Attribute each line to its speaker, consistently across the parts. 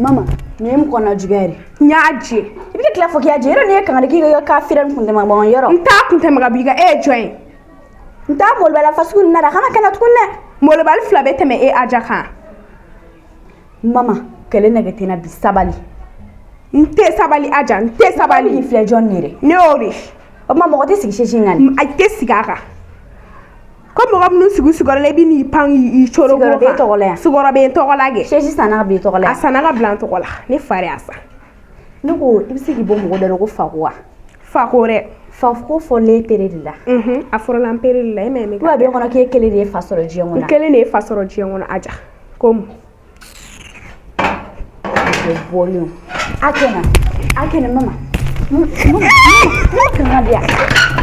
Speaker 1: Mama, nin ye mun kɔnɔna juguya ye?
Speaker 2: N y'a jɛ.
Speaker 1: I bɛ ka tila fɔ k'i y'a jɛ yɔrɔ, nin ye kangari k'i ka kafira ni kuntɛma bɔ yɔrɔ.
Speaker 2: N t'a kun tɛ maga b'i kan, e ye jɔn ye?
Speaker 1: N t'a molobaliya fasugu ninnu na dɛ, a kana kɛ na tuguni dɛ.
Speaker 2: Molobali fila bɛ tɛmɛ e Aja kan.
Speaker 1: Mama, kɛlɛ nɛgɛ tɛ n na bi, sabali.
Speaker 2: N tɛ sabali Aja, n tɛ
Speaker 1: sabali.
Speaker 2: Sabali.
Speaker 1: Nin filɛ jɔn de ye dɛ?
Speaker 2: Ne y'o de.
Speaker 1: O tuma mɔgɔ tɛ sigi sɛsi in kan nin.
Speaker 2: A tɛ sigi a kan. Ko mɔgɔ minnu sigi sigiyɔrɔ la, i bɛ n'i pan k'i coro.
Speaker 1: Sigiyɔrɔ b'e tɔgɔ la yan?
Speaker 2: Sigiyɔrɔ bɛ n tɔgɔ la kɛ.
Speaker 1: Sɛsi sanna ka bila i tɔgɔ la
Speaker 2: A
Speaker 1: yan?
Speaker 2: sanna ka bila n tɔgɔ la, ne fa de y'a san.
Speaker 1: Ne ko i bɛ se k'i bɔ mɔgɔ dɔ la ko fako wa?
Speaker 2: Fako dɛ.
Speaker 1: Fako fɔlen pere de la.
Speaker 2: Unhun, a fɔra n pere de la, e ma ye min.
Speaker 1: Ou a bɛ kɔnɔ k'e kelen de ye fa sɔrɔ diɲɛ
Speaker 2: N
Speaker 1: kɔnɔ?
Speaker 2: kelen de ye fa sɔrɔ diɲɛ kɔnɔ Aja. Komi.
Speaker 1: Bɔlen a kɛnɛ a kɛnɛ. Mama, mama, mama, kan ka di yan.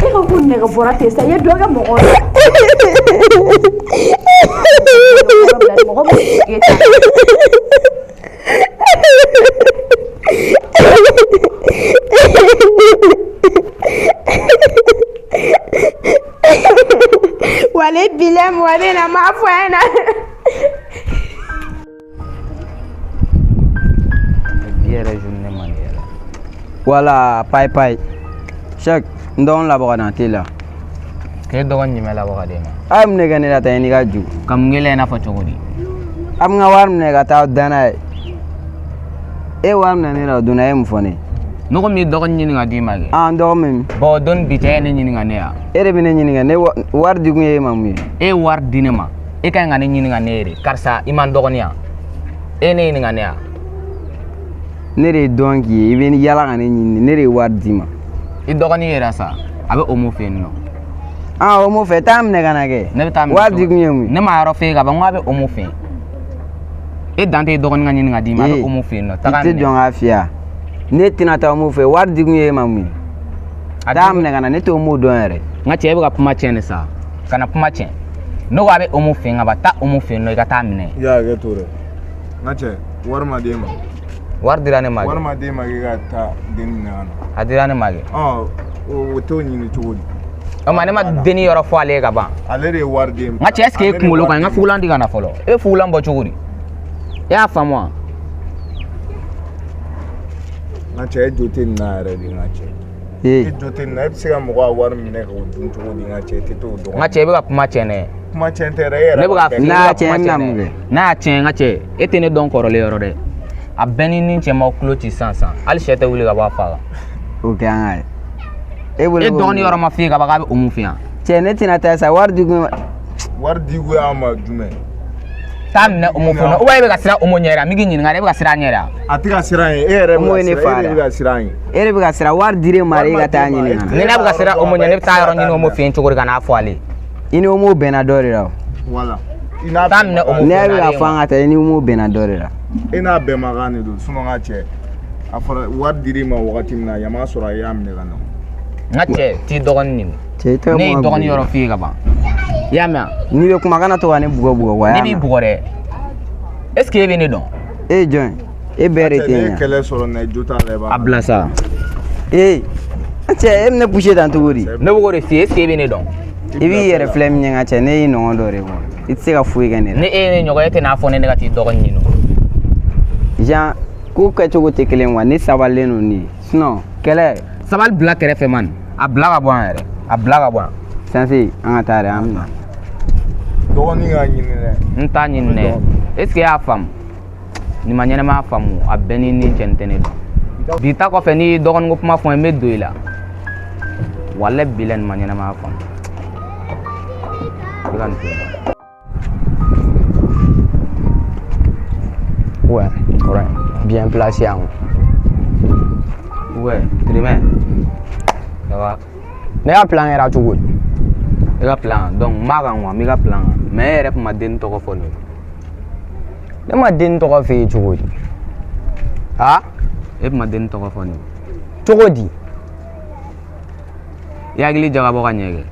Speaker 1: E ko ko nɛgɛ bɔra ten sa, i ye dɔ kɛ mɔgɔ la. Mɔgɔ b'o sigi ta.
Speaker 2: Wale bilɛ mɔgɔ bɛ na, n b'a fɔ a ɲɛna.
Speaker 3: Bi yɛrɛ journée man di yɛrɛ.
Speaker 4: Wala pai pai. Cheikh, n dɔgɔnin labɔ ka na teliya.
Speaker 3: K'e dɔgɔnin jumɛn labɔ ka d'e ma?
Speaker 4: A ye mun de kɛ ne la tan i n'i ka ju?
Speaker 3: Ka mun k'e la i n'a fɔ cogo di?
Speaker 4: A bɛ n ka wari minɛ ka taa da n'a ye. E ye wari minɛ ne la o don na, e ye mun fɔ ne ye?
Speaker 3: Ne ko m'i dɔgɔnin ɲini ka d'i ma kɛ.
Speaker 4: Ah, n dɔgɔ min.
Speaker 3: Bon, o don ni bi cɛ, e ye ne ɲininka ne ya.
Speaker 4: E de bɛ ne ɲininka, ne wari di kun ye e ma mun ye?
Speaker 3: E ye wari di ne ma. E ka ɲi ka ne ɲininka ne ye de. Karisa, i ma n dɔgɔnin yan. E ye ne ɲininka ne ya.
Speaker 4: Ne de ye dɔn k'i ye, i bɛ yala ka ne ɲini, ne de ye wari d'i ma.
Speaker 3: I dɔgɔnin yɛrɛ sa, a bɛ Omo fɛ yen nɔ.
Speaker 4: Ah, o mun fɛ, taa minɛ ka na kɛ.
Speaker 3: Ne bɛ taa minɛ
Speaker 4: Wari
Speaker 3: cogo
Speaker 4: di kun ye mun ye?
Speaker 3: Ne ma yɔrɔ f'e ye ka ban, n ko a bɛ Omo fɛ yen. E dan tɛ i dɔgɔnin ka ɲini ka d'i ma, a bɛ
Speaker 4: Ee,
Speaker 3: Omo fɛ yen nɔ.
Speaker 4: I
Speaker 3: Taga
Speaker 4: tɛ
Speaker 3: minɛ.
Speaker 4: jɔn k'a fiyɛ. Ne tɛna taa Omo fɛ, wari di kun ye e ma mun ye?
Speaker 3: A
Speaker 4: Taa
Speaker 3: di
Speaker 4: minɛ ka na, ne tɛ Omo dɔn yɛrɛ.
Speaker 3: N ka cɛ, e bɛ ka kuma tiɲɛ de sa. Kana kuma tiɲɛ. Ne ko a bɛ Omo fɛ yen ka ban, taa Omo fɛ yen nɔ, i ka taa minɛ.
Speaker 5: I y'a hakɛ to dɛ, n ka cɛ, wari ma d'e ma?
Speaker 3: Wari dira ne ma
Speaker 5: Wari
Speaker 3: kɛ.
Speaker 5: ma d'e ma k'e ka taa den minɛ ka na?
Speaker 3: A dira ne ma kɛ.
Speaker 5: Ɔ, o t'o ɲini cogo di?
Speaker 3: O ma ne ma denni yɔrɔ fɔ ale ye ka ban.
Speaker 5: Ale de ye wari d'e ma.
Speaker 3: N ka cɛ, est ce que e
Speaker 5: Ale de ye
Speaker 3: kunkolo ka
Speaker 5: wari
Speaker 3: ɲi? N ka
Speaker 5: d'e ma.
Speaker 3: fugulan di ka na fɔlɔ. E bɛ fugulan bɔ cogo di? E y'a faamu wa?
Speaker 5: N ka cɛ, e jo tɛ nin na yɛrɛ de, n ka cɛ.
Speaker 4: Ee,
Speaker 5: E jo tɛ nin na, e bɛ se ka mɔgɔ ka wari minɛ k'o dun cogo di, n ka cɛ? E tɛ t'o dɔn.
Speaker 3: N ka cɛ, e bɛ ka kuma tiɲɛ dɛ.
Speaker 5: Kuma tiɲɛ tɛ dɛ, e yɛrɛ
Speaker 3: Ne bɛ
Speaker 5: b'a
Speaker 3: ka
Speaker 5: bɛɛ
Speaker 3: f'i ye,
Speaker 4: N'a
Speaker 3: e
Speaker 4: y'a
Speaker 3: bɛ ka
Speaker 4: tiɲɛ,
Speaker 3: kuma
Speaker 4: e bɛna
Speaker 3: tiɲɛ
Speaker 4: mun
Speaker 3: dɛ.
Speaker 4: kɛ?
Speaker 3: N'a y'a tiɲɛ, n ka cɛ, e tɛ ne dɔn kɔrɔlen yɔrɔ dɛ. A bɛɛ ni ni cɛ m'aw tulo ci sisan sisan. Hali sɛ tɛ wuli ka bɔ a fa kan.
Speaker 4: O kɛ an ka ye. E bolo
Speaker 3: E
Speaker 4: ko
Speaker 3: dɔgɔnin
Speaker 4: mun?
Speaker 3: yɔrɔ ma f'i ye ka ban k'a bɛ Omo fɛ yan.
Speaker 4: Cɛ, ne tɛna taa sa, wari di kun.
Speaker 5: Wari di kun y'a ma jumɛn?
Speaker 3: Taa minɛ Omo fɛ yen nɔ. Ou bien e bɛ ka siran Omo ɲɛ yɛrɛ? N bɛ k'i ɲininka dɛ, e bɛ ka siran a ɲɛ yɛrɛ?
Speaker 5: A tɛ ka siran ye, e yɛrɛ
Speaker 4: Omo
Speaker 5: bɛ
Speaker 4: ye
Speaker 5: ka
Speaker 4: ne
Speaker 5: siran,
Speaker 4: fa
Speaker 5: e de
Speaker 4: dɛ.
Speaker 5: bɛ ka siran ye.
Speaker 4: E de bɛ ka siran, wari dir'e ma de, e ka taa ɲini ka na.
Speaker 3: Ni ne bɛ ka siran Omo ɲɛ, ne bɛ taa yɔrɔ ɲini Omo fɛ yen cogo di ka n'a fɔ ale ye?
Speaker 4: I ni Omo bɛnna dɔ de la o.
Speaker 5: Wala. I n'a
Speaker 3: Taa minɛ Omo
Speaker 4: Ne
Speaker 3: fɛ yen
Speaker 4: bɛ
Speaker 3: nɔ,
Speaker 4: ka
Speaker 3: ale ye
Speaker 4: fɔ an ka taa, i ni Omo bɛnna dɔ de la.
Speaker 5: E n'a bɛɛ makan de don, sinon n ka cɛ, a fɔra wari dir'i ma wagati min na, yan m'a sɔrɔ a y'a minɛ ka na.
Speaker 3: N ka cɛ, t'i dɔgɔnin nin.
Speaker 4: Cɛ, i tɛ
Speaker 3: Ne y'i
Speaker 4: kuma
Speaker 3: dɔgɔnin
Speaker 4: bugɔ.
Speaker 3: yɔrɔ f'i ye ka ban. I y'a mɛn wa?
Speaker 4: N'i bɛ kuma, kana to ka ne bugɔ bugɔ wa.
Speaker 3: Ne b'i bugɔ dɛ. Est ce que e bɛ ne dɔn?
Speaker 4: E ye jɔn ye? E bɛɛ de
Speaker 5: Cɛ,
Speaker 4: tɛ
Speaker 5: ne ye
Speaker 4: ɲa.
Speaker 5: kɛlɛ sɔrɔ nin na, i jo t'a la, i b'a.
Speaker 3: A bila sa.
Speaker 4: Ee, cɛ, e bɛ ne poussé tan cogo di?
Speaker 3: Ne bɛ k'o de f'i ye, est ce que e bɛ ne dɔn?
Speaker 4: I b'i yɛrɛ filɛ min ye, n ka cɛ, ne y'i ɲɔgɔn dɔ de kɔ. I tɛ se ka foyi kɛ ne la.
Speaker 3: Ni e ye ne ɲɔgɔn ye, e tɛ n'a fɔ ne ka t'i dɔgɔnin ɲini o.
Speaker 4: Jean, ko kɛcogo tɛ kelen wa, ne sabalilen don nin ye. Sinon, kɛlɛ.
Speaker 3: Sabali bila kɛrɛfɛ man. A bila ka bɔ yan yɛrɛ. A bila ka bɔ yan.
Speaker 4: Sanse, an ka taa dɛ, an bɛ na.
Speaker 5: Dɔgɔnin k'a ɲini dɛ.
Speaker 3: N t'a ɲini dɛ. Est ce que e y'a faamu? Nin ma ɲɛnɛmaya faamu, a bɛɛ ni ni cɛ nin tɛ ne dɔn. Bi ta kɔfɛ, n'i ye dɔgɔnin ko kuma fɔ n ye, n bɛ don i la. Walayi bilayi, nin ma ɲɛnɛmaya faamu. I ka nin to yen.
Speaker 6: Ouais, bien placé hein.
Speaker 3: Ouais, Trimɛ. Ça va?
Speaker 6: Ne ka plan kɛra cogo di?
Speaker 3: I ka plan, donc n b'a kan quoi, n b'i ka plan kan. Mais e yɛrɛ tun ma denni tɔgɔ fɔ ne ye.
Speaker 6: Ne ma den tɔgɔ f'e ye cogo di? Ha?
Speaker 3: E tun ma denni tɔgɔ fɔ ne ye.
Speaker 6: Cogo di?
Speaker 3: I hakili jagabɔ ka ɲɛ kɛ.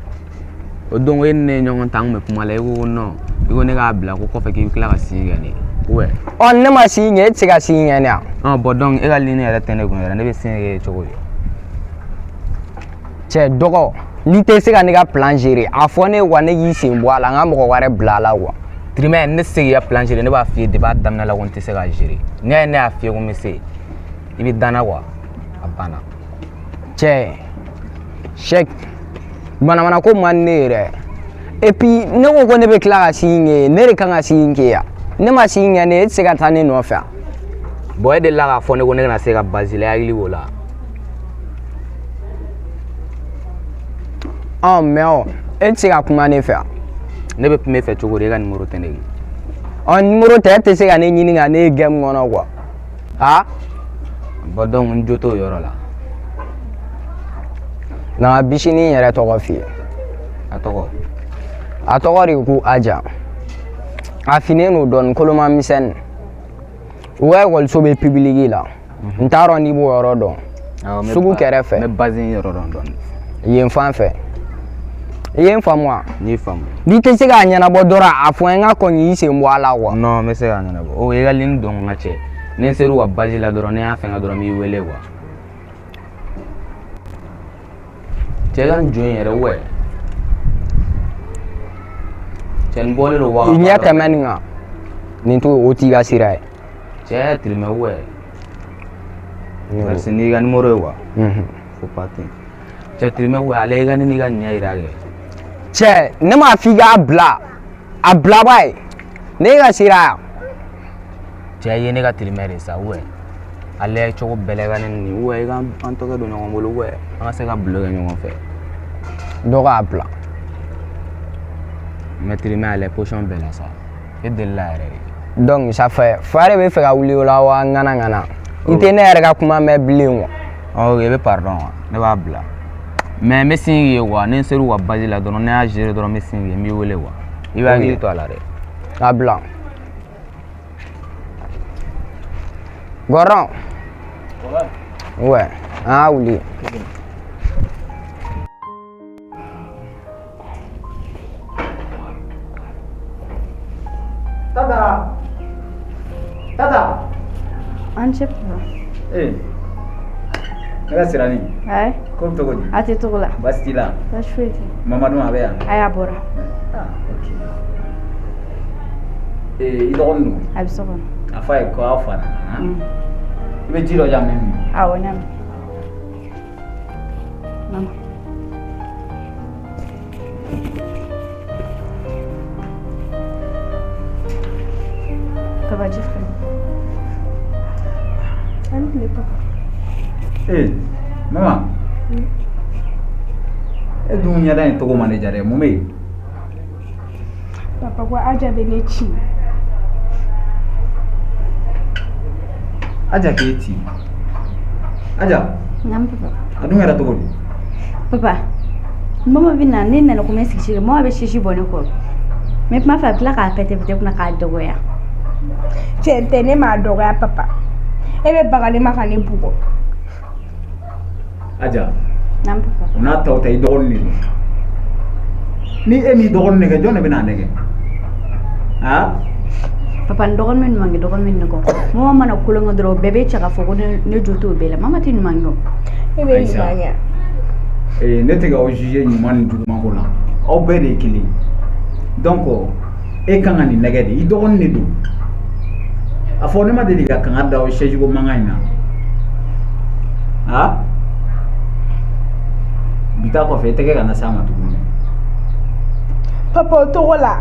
Speaker 3: O don e ni ne ye ɲɔgɔn ta, an kun bɛ kuma la, e ko ko non, i ko ne k'a bila ko kɔfɛ k'i bɛ tila ka signe kɛ ne ye. Ouais.
Speaker 6: Ɔ, ne ma signe kɛ, e tɛ se ka signe kɛ ne ya?
Speaker 3: Ɔn bon, donc e ka ligne yɛrɛ tɛ ne kun yɛrɛ, ne bɛ signe kɛ cogo di?
Speaker 6: Cɛ dɔgɔ, n'i tɛ se ka ne ka plan gérer, a fɔ ne ye wa, ne k'i sen bɔ a la, n ka mɔgɔ wɛrɛ bila a la quoi.
Speaker 3: Tirimɛ, ne tɛ se k'i ka plan gérer. Ne b'a f'i ye depuis a daminɛ la ko n tɛ se k'a gérer. N'i y'a ye ne y'a f'i ye ko n bɛ se, i bɛ da n na quoi, a banna.
Speaker 6: Cɛ, Sɛki, manamana ko man di ne ye dɛ. Et puis ne ko ko ne bɛ tila ka signe kɛ, ne de kan ka signe kɛ yan. Ne ma signe kɛ ne, e tɛ se ka taa ne nɔfɛ yan.
Speaker 3: Bon, e delila k'a fɔ ne ko ne kana se ka base la, i hakili b'o la.
Speaker 6: Ɔ mais ɔ e tɛ se ka kuma ne fɛ yan.
Speaker 3: Ne bɛ kuma e fɛ cogo di, e ka numéro tɛ ne kun.
Speaker 6: Ɔ numéro tɛ, e tɛ se ka ne ɲini ka ne ye game kɔnɔ quoi. Ah?
Speaker 3: Bon, donc n jo t'o yɔrɔ la.
Speaker 6: Na ka bisinin yɛrɛ tɔgɔ f'i ye.
Speaker 3: A tɔgɔ?
Speaker 6: A tɔgɔ de ko Aja. A finnen don dɔɔni, koloma misɛnnin. U ka ekɔliso bɛ public la. N t'a dɔn n'i b'o yɔrɔ dɔn. Sugu kɛrɛfɛ.
Speaker 3: N bɛ base in yɔrɔ dɔn dɔɔni.
Speaker 6: Yen fan fɛ. I ye n faamu wa?
Speaker 3: N y'i faamu.
Speaker 6: N'i tɛ se k'a ɲɛnabɔ dɔrɔn, a fɔ n ka kɔn k'i sen bɔ a la quoi.
Speaker 3: Non, n bɛ se k'a ɲɛnabɔ. O i ka ligne don n ka cɛ. Ni n ser'u ka base la dɔrɔn, ni n y'a fɛngɛ dɔrɔn, n b'i wele quoi. Cɛ ka nin jo in yɛrɛ wɛ. Cɛ nin bɔlen don wa.
Speaker 6: I ɲɛ tɛmɛ nin kan. Nin t'o o t'i ka sira ye.
Speaker 3: Cɛ tirimɛ wɛ. Merci n'i ka numéro ye quoi. Faut pas ten. Cɛ tirimɛ wɛ, ale i ka ne n'i ka ɲɛ yira kɛ.
Speaker 6: Cɛ, ne m'a f'i k'a bila. A bilaba ye. Ne ka sira yan.
Speaker 3: Cɛ i ye ne ka tirimɛ de sa wɛ. Ale cogo bɛɛ la i ka ne nin wɛ, i ka an tɔgɔ don ɲɔgɔn bolo wɛ, an ka se ka bulon kɛ ɲɔgɔn fɛ.
Speaker 6: Dɔ k'a bila.
Speaker 3: Mais tirimɛ ale position bɛɛ la sa. E delila yɛrɛ de.
Speaker 6: Donc ça fait fa de bɛ fɛ ka wuli o la wa ŋana ŋana. I tɛ ne yɛrɛ ka kuma mɛn bilen wa.
Speaker 3: Ok, i bɛ pardon wa, ne b'a bila. Mais n bɛ signe k'i ye quoi, ni n ser'u ka base la dɔrɔn, ne y'a gérer dɔrɔn, n bɛ signe k'i ye, n b'i wele quoi. I bɛ hakili to a la dɛ.
Speaker 6: A bila. Gɔrɔn. Ouais, an ka wuli.
Speaker 7: Tata! Tata!
Speaker 1: An cɛ papa.
Speaker 7: Ee, ne ka sirani.
Speaker 1: Ayi.
Speaker 7: Ko bɛ cogo di?
Speaker 1: A tɛ cogo la.
Speaker 7: Baasi t'i la?
Speaker 1: Baasi foyi tɛ.
Speaker 7: Mamadu a bɛ yan?
Speaker 1: Ayi, a bɔra.
Speaker 7: Ah, ok. Ee, i dɔgɔnin dun?
Speaker 1: A bɛ so kɔnɔ.
Speaker 7: A f'a ye ko aw fa nana. I bɛ ji dɔ di yan min min.
Speaker 1: Awɔ, n y'a mɛn. Mama. Papa, ji filɛ.
Speaker 2: An tile papa.
Speaker 7: Ee, mama. E dun ɲɛda in cogo ma ne diya dɛ, mun bɛ yen?
Speaker 2: Papa ko Aja bɛ ne ci.
Speaker 7: Aja k'e ci. Aja.
Speaker 1: Naamu papa.
Speaker 7: A dun kɛra cogo di?
Speaker 1: Papa, mama bɛ na, ne nana ko n bɛ sigi sigi, mama bɛ sisi bɔ ne kɔrɔ. N bɛ kuma fɛ, a bɛ tila k'a pɛtɛ-pɛtɛ kunna k'a dɔgɔya.
Speaker 2: Tiɲɛ tɛ, ne m'a dɔgɔya papa. E bɛ baga ne ma ka ne bugɔ.
Speaker 7: Aja.
Speaker 1: Naamu papa.
Speaker 7: O n'a taw ta, i dɔgɔnin de don. Ni e m'i dɔgɔnin nɛgɛ, jɔn de bɛna a nɛgɛ? Aa?
Speaker 1: Papa, n dɔgɔnin bɛ ɲuman kɛ, dɔgɔnin bɛ nɛgɛ. Mama mana kolon kɛ dɔrɔn, o bɛɛ bɛ cɛ k'a fɔ ko ne jo t'o bɛɛ la. Mama tɛ ɲuman kɛ o.
Speaker 2: E bɛ ɲuman kɛ.
Speaker 7: Ee, ne tɛ k'aw juger ɲuman ni juguman ko la. Aw bɛɛ de ye kelen ye. Donc e kan ka nin nɛgɛ de, i dɔgɔnin de don. A fɔ ne ma deli ka kangari da aw chaise ko mankan in na. Aa? Bi ta kɔfɛ i tɛgɛ kana s'a ma tuguni.
Speaker 2: Papa, o togo la.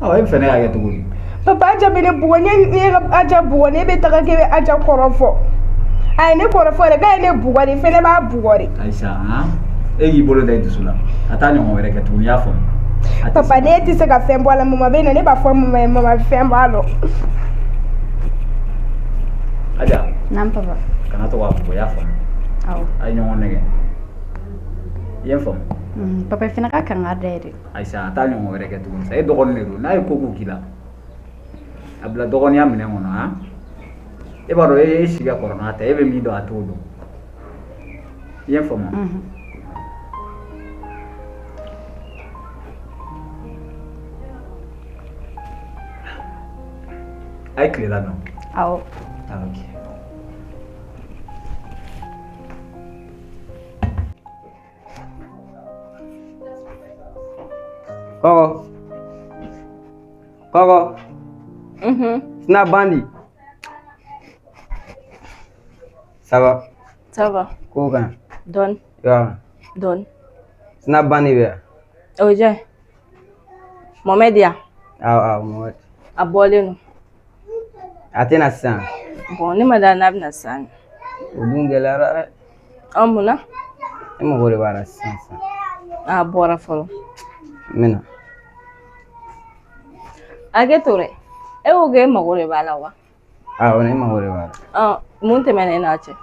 Speaker 7: Ɔ, e bɛ fɛ ne ka kɛ cogo di?
Speaker 2: Papa, Aja bɛ ne bugɔ, ne ka Aja bugɔ, ne bɛ taga k'e bɛ Aja kɔrɔfɔ. A ye ne kɔrɔfɔ dɛ, k'a ye ne bugɔ de, fɛnɛ b'a bugɔ de.
Speaker 7: Ayisa, han? E k'i bolo da i dusu la, a t'a ɲɔgɔn wɛrɛ kɛ tuguni, i y'a faamu?
Speaker 2: Papa, ne tɛ se ka fɛn bɔ a la, mama bɛ na, ne b'a fɔ mama ye, mama bɛ fɛn bɔ a la.
Speaker 7: Aja.
Speaker 1: Naamu papa.
Speaker 7: Kana to k'a bugɔ, i y'a faamu?
Speaker 1: Awɔ.
Speaker 7: A ye ɲɔgɔn nɛgɛ. I ye n faamu?
Speaker 1: Papa fana ka kangari da ye dɛ.
Speaker 7: Ayisa, a t'a ɲɔgɔn wɛrɛ kɛ tuguni sa, e dɔgɔnin de don, n'a ye ko ko k'i la, a bila dɔgɔninya minɛn kɔnɔ, han? E b'a dɔn e si ka kɔrɔ n'a ta ye, e bɛ min dɔn a t'o dɔn. I ye n faamu? A ye tilela dun?
Speaker 1: Awɔ.
Speaker 7: Ah, ok.
Speaker 4: Kɔkɔ. Kɔkɔ. Sina bandi. Ça va?
Speaker 1: Ça va.
Speaker 4: Ko kan.
Speaker 1: Dɔɔni.
Speaker 4: Ya.
Speaker 1: Dɔɔni.
Speaker 4: Sina bandi bɛ yan.
Speaker 1: O ye jɔn ye? Mohamed ya?
Speaker 4: Awɔ awɔ Mohamed.
Speaker 1: A bɔlen don.
Speaker 4: A tɛna sisan.
Speaker 1: Bon ne ma da n'a bɛna sisan.
Speaker 4: O dun gɛlɛyara dɛ.
Speaker 1: Ɔ mun na?
Speaker 4: E mago de b'a la sisan sisan.
Speaker 1: A bɔra fɔlɔ.
Speaker 4: N bɛ na.
Speaker 1: Hakɛ to dɛ. E ko k'e mago de b'a la wa?
Speaker 4: Awɔ ne mago de b'a la.
Speaker 1: Ɔ mun tɛmɛna e n'a cɛ?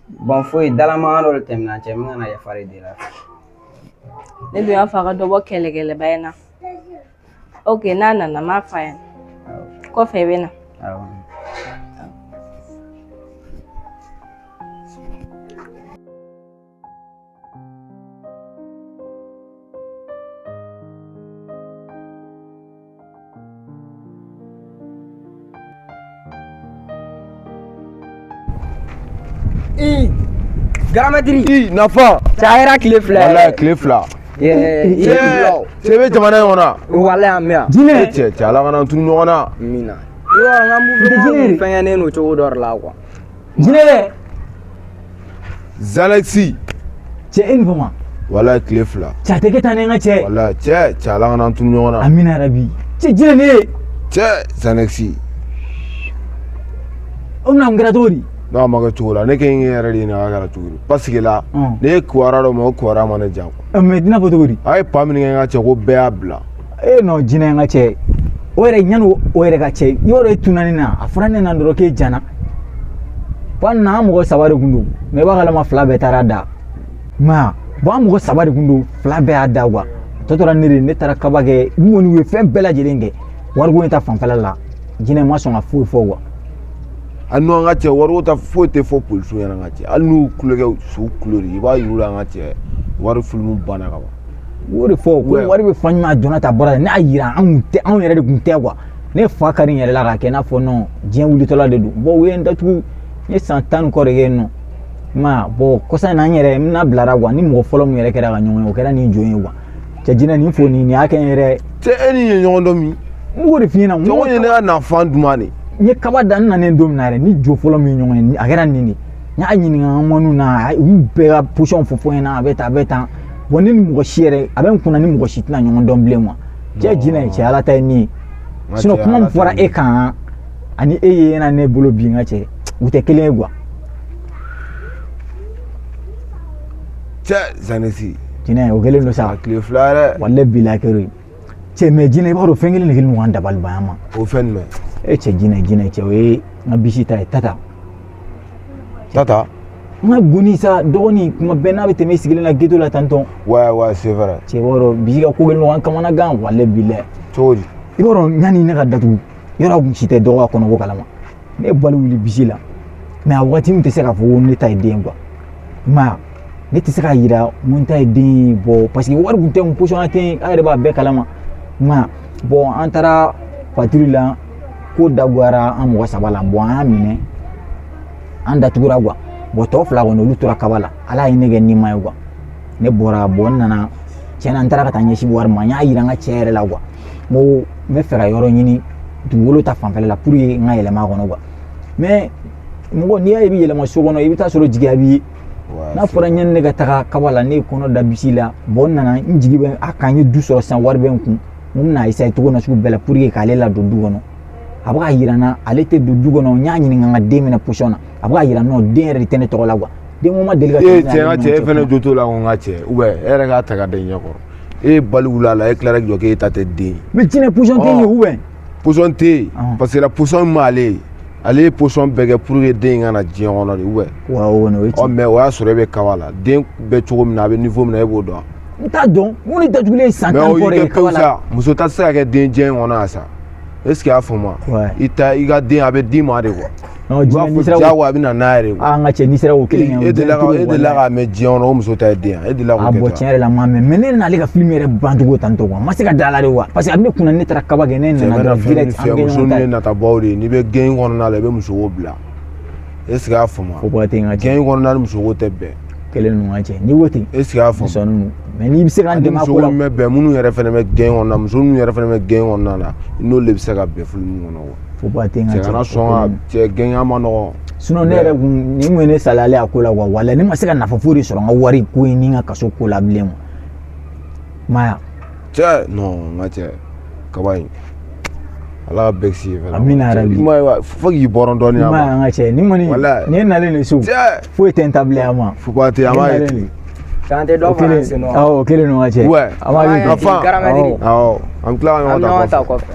Speaker 4: Bon foyi dalamaga dɔ de tɛmɛna an cɛ n bɛ ka na yafa de deli a fɛ.
Speaker 1: Ne dun y'a fɔ a ka dɔ bɔ kɛlɛkɛlɛba in na. Ok n'a nana n b'a f'a ɲɛna. Kɔfɛ i bɛ na.
Speaker 4: Awɔ. I grand maître.
Speaker 5: I nafa.
Speaker 6: Cɛ a yɛrɛ tile fila.
Speaker 5: Walayi tile fila. Cɛ bɛ jamana in kɔnɔ.
Speaker 4: Walayi an bɛ yan.
Speaker 6: Jinɛ.
Speaker 5: Cɛ cɛ ala kana tunu ɲɔgɔn na.
Speaker 4: Amina. I b'a dɔn n ka mouvement fɛngɛnen don cogo dɔ de la quoi.
Speaker 6: Jinɛ dɛ.
Speaker 5: Zalexi.
Speaker 7: Cɛ e ni fama.
Speaker 5: Walayi tile fila.
Speaker 7: Cɛ a tɛ kɛ tan ne n ka cɛ.
Speaker 5: Walayi cɛ cɛ ala kana tunu ɲɔgɔn na.
Speaker 7: Amina yarabi. Cɛ jinɛ ne ye.
Speaker 5: Cɛ Zalexi.
Speaker 7: O bɛna mun kɛra cogo di?
Speaker 5: N'a ma kɛ cogo la ne k'e yɛrɛ de ɲininka a kɛra cogo di parce que la ne ye kibaruya dɔ mɛn o kibaruya ma ne diya quoi.
Speaker 7: Mais i n'a fɔ cogo di?
Speaker 5: A ye pa min kɛ n ka cɛ ko bɛɛ y'a bila.
Speaker 7: E non jinɛ n ka cɛ o yɛrɛ yanni o yɛrɛ ka cɛ i b'a dɔn e tunna ne na a fɔra ne na dɔrɔn k'e jana. Bon na an mɔgɔ saba de kun don mais i b'a kalama fila bɛɛ taara da. I m'a ye bon an mɔgɔ saba de kun don fila bɛɛ y'a da quoi. A tɔ tora ne de ne taara kaba kɛ n kɔni u ye fɛn bɛɛ lajɛlen kɛ wariko in ta fanfɛla la jinɛ ma sɔn ka foyi fɔ quoi.
Speaker 5: Hali n'an ka cɛ wariko ta foyi tɛ fɔ polisiw ɲɛna n ka cɛ hali n'u kulo kɛ su kulo de i b'a yir'u la n ka cɛ wari filimu banna ka ban.
Speaker 7: U y'o de fɔ ko wari bɛ fan jumɛn a donna tan a bɔra tan ne y'a yira an kun tɛ anw yɛrɛ de kun tɛ quoi ne fa kari n yɛrɛ la k'a kɛ i n'a fɔ non diɲɛ wulitɔla de don bon u ye n datugu n ye san tan ni kɔ de kɛ yen nɔ i m'a ye bon kɔsa in na n yɛrɛ n nabilara quoi ni mɔgɔ fɔlɔ min yɛrɛ kɛra ka ɲɔgɔn ye o kɛra nin jɔn ye quoi cɛ jinɛ nin fo nin y'a kɛ n yɛrɛ.
Speaker 5: Cɛ e ni ye ɲɔgɔn dɔn min.
Speaker 7: N b'o de f'i ɲɛna.
Speaker 5: Ɲɔgɔn ye ne ka nafan duman de.
Speaker 7: N ye kaba da n nanen don min na yɛrɛ ni jo fɔlɔ min ye ɲɔgɔn ye a kɛra nin de n y'a ɲininka n ka mɔniw na u y'u bɛɛ ka position fɔ fɔ n ɲɛna a bɛ tan a bɛ tan bon ne ni mɔgɔ si yɛrɛ a bɛ n kunna ni mɔgɔ si tɛna ɲɔgɔn dɔn bilen quoi cɛ jinɛ cɛ ala ta ye nin ye sinon kuma min fɔra e kan ani e ye na ne bolo bi n ka cɛ u tɛ kelen ye quoi.
Speaker 5: Cɛ Zanesi.
Speaker 7: Jinɛ o kɛlen don sa.
Speaker 5: Tile fila yɛrɛ.
Speaker 7: Walayi bilahi kɛr'o ye. Cɛ mais jinɛ i b'a dɔn fɛn kelen de kɛlen don k'an dabali ban an ma.
Speaker 5: O fɛn jumɛn?
Speaker 7: E cɛ jinɛ jinɛ cɛ o ye n ka bisi ta ye tata.
Speaker 5: Tata.
Speaker 7: N ka goni sa dɔgɔnin kuma bɛɛ n'a bɛ tɛmɛ i sigilen na ghetto la tantɔn.
Speaker 5: Ouais ouais c'est vrai.
Speaker 7: Cɛ i b'a dɔn bisi ka ko kɛlen don k'an kamana gan walayi bilahi.
Speaker 5: Cogo di?
Speaker 7: I b'a dɔn yanni ne ka datugu yɔrɔ a kun si tɛ dɔgɔ kɔnɔ ko kalama ne ye bali wuli bisi la mais a waati min tɛ se k'a fɔ ko ne ta ye den quoi. I m'a ye ne tɛ se k'a yira n ko n ta ye den ye bon parce que wari kun tɛ n kun position tɛ yen a yɛrɛ b'a bɛɛ kalama i m'a ye bon an taara patrouille la ko dagoyara an mɔgɔ saba la bon an y'a minɛ an datugura quoi bon tɔ fila kɔni olu tora kaba la ala ye ne kɛ nima ye quoi ne bɔra bon n nana tiɲɛna n taara ka taa ɲɛsin wari ma n y'a yira n ka cɛ yɛrɛ la quoi n ko n bɛ fɛ ka yɔrɔ ɲini dugukolo ta fanfɛla la pour que n ka yɛlɛma a kɔnɔ quoi mais mɔgɔ n'i y'a ye i bɛ yɛlɛma so kɔnɔ i bɛ taa sɔrɔ jigiya b'i ye n'a fɔra ɲani ne ka taga kaba la ne ye kɔnɔ da bisi la bon n nana n jigi bɛ a kan n ye du sɔrɔ sisan wari bɛ n kun n ko n bɛna essayer cogo na sugu bɛɛ la pour que k'ale ladon du kɔnɔ a bɛ k'a yira n na ale tɛ don du kɔnɔ n y'a ɲininka n ka den minɛ position na a bɛ k'a yira non den yɛrɛ de tɛ ne tɔgɔ la quoi den ko ma deli ka.
Speaker 5: E cɛ n ka cɛ e fɛnɛ jo t'o la ko n ka cɛ ou bien e yɛrɛ k'a ta ka da i ɲɛ kɔrɔ e ye bali wuli a la e tilara k'i jɔ k'e ta tɛ den ye.
Speaker 7: Mais jinɛ position tɛ yen ou bien.
Speaker 5: Position tɛ yen parce que la position min b'ale ye ale ye position bɛɛ kɛ pour que den in ka na diɲɛ kɔnɔ de ou bien.
Speaker 7: Wa o kɔni o ye tiɲɛ.
Speaker 5: Ɔ mais o y'a sɔrɔ e bɛ kaba la den bɛ cogo min na a bɛ niveau min na e b'o dɔn.
Speaker 7: N t'a dɔn n ko ne datugulen san tan kɔ de kɛ kaba la.
Speaker 5: Muso ta tɛ se ka kɛ den jɛ in kɔnɔ yan sa est ce que i y'a faamu i ta i ka den a bɛ d'i ma de quoi.
Speaker 7: Non jinɛ n'i sera
Speaker 5: diyagoya a bɛ na n'a yɛrɛ ye quoi.
Speaker 7: Aa n ka cɛ n'i sera k'o kelen kɛ.
Speaker 5: E delila k'a mɛn diɲɛ kɔnɔ o muso ta ye den ye e delila k'o kɛ.
Speaker 7: A bon tiɲɛ yɛrɛ la n m'a mɛn mais ne n'ale ka film yɛrɛ bancogo tantɔ quoi n ma se ka da la de quoi parce que a bɛ ne kunna ne taara kaba kɛ ne nana dɔrɔn direct an bɛ
Speaker 5: muso
Speaker 7: ɲɔgɔn ta
Speaker 5: ninnu
Speaker 7: ye.
Speaker 5: ye natabaw de ye n'i bɛ gɛn kɔnɔna la i bɛ musoko bila est ce que i y'a faamu.
Speaker 7: Fo ba tɛ n ka cɛ.
Speaker 5: Gɛn kɔnɔna ni musoko tɛ bɛn.
Speaker 7: Kelen ninnu ka cɛ n'i ko ten.
Speaker 5: Est ce que i y'a faamu.
Speaker 7: Sɔnni ninnu.
Speaker 8: Mais n'i bɛ se ka n
Speaker 5: Ani
Speaker 8: dɛmɛ a
Speaker 5: muso
Speaker 8: ko la.
Speaker 5: minnu bɛ bɛn, minnu yɛrɛ fɛnɛ bɛ gang kɔnɔna, muso minnu yɛrɛ fɛnɛ bɛ gang kɔnɔna na, i n'olu de bɛ se ka bɛn film kɔnɔ quoi.
Speaker 8: Faut pas ten, n ka
Speaker 5: Cɛ, kana
Speaker 8: cɛ.
Speaker 5: sɔn ka cɛ, gang ma nɔgɔn.
Speaker 8: Sinon ne yɛrɛ kun, nin kun ye ne salalen a ko la quoi. Walahi, ne ma se ka nafa foyi de sɔrɔ n ka wari ko in ni n ka kaso ko la bilen quoi. Maya.
Speaker 5: Cɛ, non, n ka cɛ, kaba in, Ala ka bɛɛ kisi ye fɛnɛ.
Speaker 8: Amina yarabi.
Speaker 5: I m'a ye wa, fo k'i bɔrɔn dɔɔni
Speaker 8: I
Speaker 5: a
Speaker 8: m'a ye
Speaker 5: ma.
Speaker 8: an ka cɛ, nin kɔni
Speaker 5: Walahi.
Speaker 8: nin ye nalen de so.
Speaker 5: Cɛ.
Speaker 8: Foyi tɛ n ta bilen a ma.
Speaker 5: Faut pas ten, an b'a ye
Speaker 8: Nin nalen
Speaker 5: ten.
Speaker 8: de.
Speaker 6: K'an tɛ
Speaker 8: O
Speaker 6: dɔ fara an
Speaker 8: kelen
Speaker 6: sen nɔ.
Speaker 8: awɔ, o kelen don, n ka cɛ.
Speaker 5: Ouais.
Speaker 8: An b'a kɛ ten.
Speaker 5: Enfin.
Speaker 6: Garamɛtiri.
Speaker 5: Awɔ, an bɛ tila ka
Speaker 6: An bɛ
Speaker 5: ɲɔgɔn
Speaker 6: ɲɔgɔn
Speaker 5: ta
Speaker 6: ta
Speaker 5: kɔfɛ.
Speaker 6: kɔfɛ.